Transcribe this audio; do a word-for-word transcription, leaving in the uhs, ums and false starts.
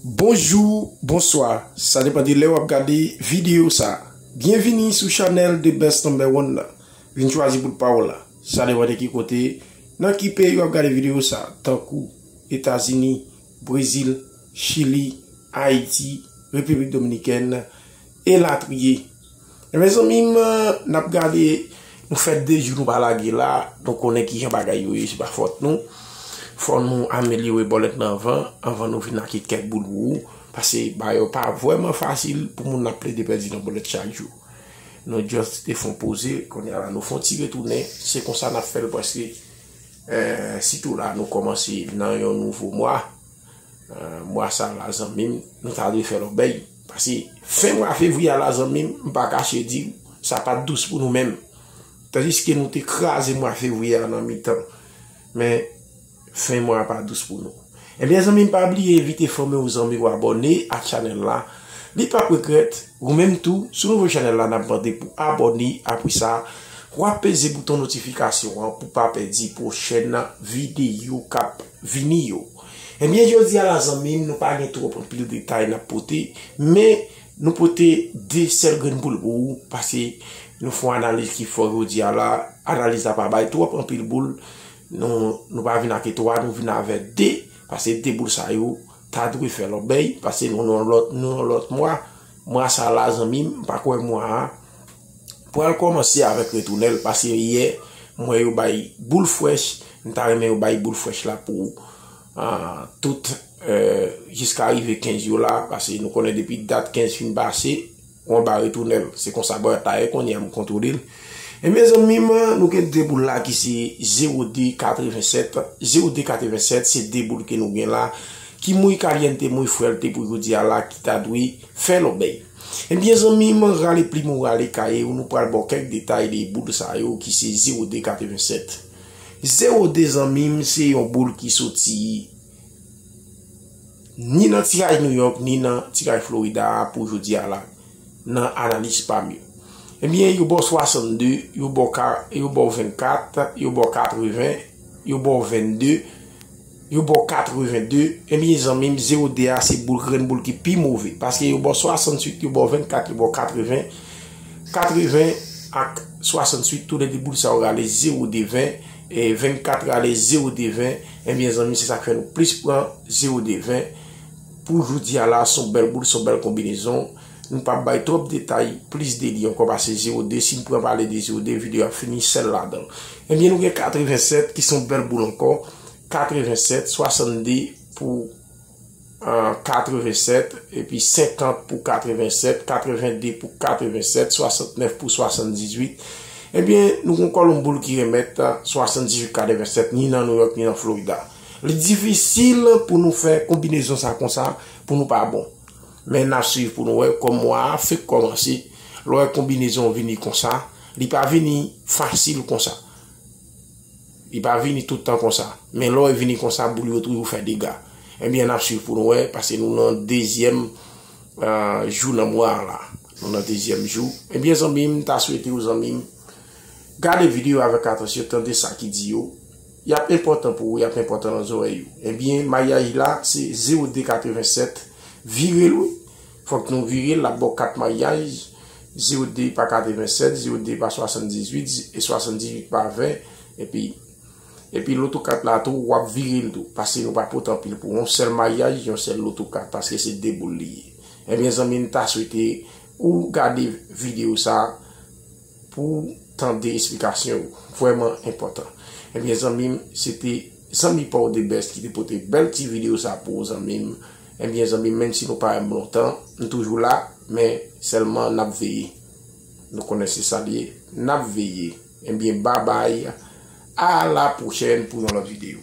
Bonjou, bonswa, sa depann de lè w ap gade videyo sa. Byenvini sou chanèl The Best Number One la. Vin chwazi bout pa w la. Sa depann de ki kote, nan ki peyi w ap gade videyo sa, tankou Etazini, Brezil, Chili, Ayiti, Repiblik Dominikèn, elatriye. Ebyen, zanmi m, n ap gade, nou fè de jou nou pa lage la, nou konnen kijan bagay yo ye, se pa fòt nou. Fò nou amelyore bòlèt nan anvan, anvan nou vin ak kèk boul pou ou, paske bagay yo pa vrèman fasil pou moun ap plede pèdi nan bòlèt chak jou. Nou just te fon poze, kounye a la nou fon ti retounen, se konsa n ap fè l prèske, eh, sitou la nou kòmanse nan yon nouvo mwa. Eh, mwa sa la, zanmi m, nou ta dwe fè lòbèy. Paske fen mwa fevriye a la, zanmi m, m pa kache di w, sa pa t dous pou nou menm. Tandiske nou te kraze mwa fevriye a nan mitan. Men, fen mwa a pa dous pou nou. Ebyen, zanmi m, pa bliye envite fanmi w, zanmi w abòne ak chanèl la. Li p ap regrèt, ou menm tou, si w nouvo chanèl la, n ap mande pou abòne. Apre sa, w ap peze bouton notifikasyon an pou pa pèdi pwochèn videyo k ap vini yo. Ebyen, jodi a la, zanmi m, nou pa gen twòp anpil detay n ap pote, men nou pote de sèl grenn boul pou ou, paske nou fè yon analiz ki fò jodi a la, analiz la pa bay twòp anpil boul, nou, nou pa vin ak twa, nou vin avèk de, paske de boul sa yo, ta dwe fè lòbèy, paske nou nan lòt, nou nan lòt mwa, mwa sa la, zanmi m, m pa kwè mwa a, pral kòmanse avèk retounèl, paske yè, m wè yo bay boul frèch, m ta renmen yo bay boul frèch la pou, ah, tout, eh, jiska rive kenz yo la, paske nou konnen depi dat kenz fin pase, w anba retounèl. Se konsa bò tayè kounye a m kontwole l. Ebyen, zanmi m, nou gen de boul la ki se zewo de katrevensèt. Zewo de katrevensèt, se de boul ke nou gen la, ki muy caliente, muy fuerte pou jodi a la, ki ta dwe fè lòbèy. Ebyen, zanmi m, rale plim ou rale kaye ou, nou pral ba w kèk detay de boul sa yo ki se zewo de katrevensèt. Zewo de, zanmi m, se yon boul ki soti ni nan tiraj New York, ni nan tiraj Florida a pou jodi a la, nan analiz pa m yo. Ebyen, yo ba w swasannde, yo ba w ka-, yo ba w vennkat, yo ba w katreven, yo ba w vennde, yo ba w katrevende. Ebyen, zanmi m, zewo de a se boul, grenn boul ki pi move. Paske yo ba w swasannwit, yo ba w vennkat, yo ba w katreven. Katreven ak swasannwit, toulède boul sa yo rale zewo de ven, e vennkat rale zewo de ven. Ebyen, zanmi, se sa k fè nou plis pran zewo de ven. Pou jodi a la, se yon bèl boul, se yon bèl konbinezon. Nou p ap bay twòp detay, plis de li ankò, paske zewo de, si n pran pale de zewo de, videyo a ap fini sèl ladan l. Ebyen, nou gen katrevensèt, ki se yon bèl boul ankò. Katrevensèt, swasannde pou, ah, katrevensèt, epi senkant pou katrevensèt, katrevende pou katrevensèt, swasantnèf pou swasanndizuit. Ebyen, nou gen yon kòlonn boul ki remèt, ah, swasanndizuit katrevensèt, ni nan New York, ni nan Florida. Li difisil pou nou fè konbinezon sa konsa, pou nou pa bon. Men n ap swiv pou nou wè, kòm mwa a fèk kòmanse, lè w wè konbinezon vini konsa, li pa vini fasil konsa. Li pa vini tout tan konsa. Men lè w vini konsa, boul yo toujou fè dega. Ebyen, n ap swiv pou nou wè, paske nou nan dezyèm, ah, jou nan mwa a la. Nou nan dezyèm jou. Ebyen, zanmi m, m ta swete w, zanmi m, gade videyo avèk atansyon, tande sa ki di yo. Y ap enpòtan pou ou, y ap enpòtan nan zòrèy ou. Ebyen, maryaj la, se zewo de katrevensèt, vire l, wi. Fòk nou vire l, l ap ba w kat maryaj, zewo de pa katrevensèt, zewo de pa swasanndizuit, e swasanndizuit pa ven, epi, epi loto kat la tou, w ap vire l tou, paske nou pa pote anpil pou yon sèl maryaj, yon sèl loto kat, paske se de boul li ye. Ebyen, zanmi m, ta swete ou gade videyo sa pou tande esplikasyon yo. Vrèman enpòtan. Ebyen, zanmi m, se te zanmi pa w The Best ki te pote bèl ti videyo sa pou ou, zanmi m. Ebyen, zanmi m, menm si nou pa wè m lontan, m toujou la, men sèlman n ap veye. Nou konnen se sa l ye, n ap veye. Ebyen, babay, a la pwochèn pou yon lòt videyo.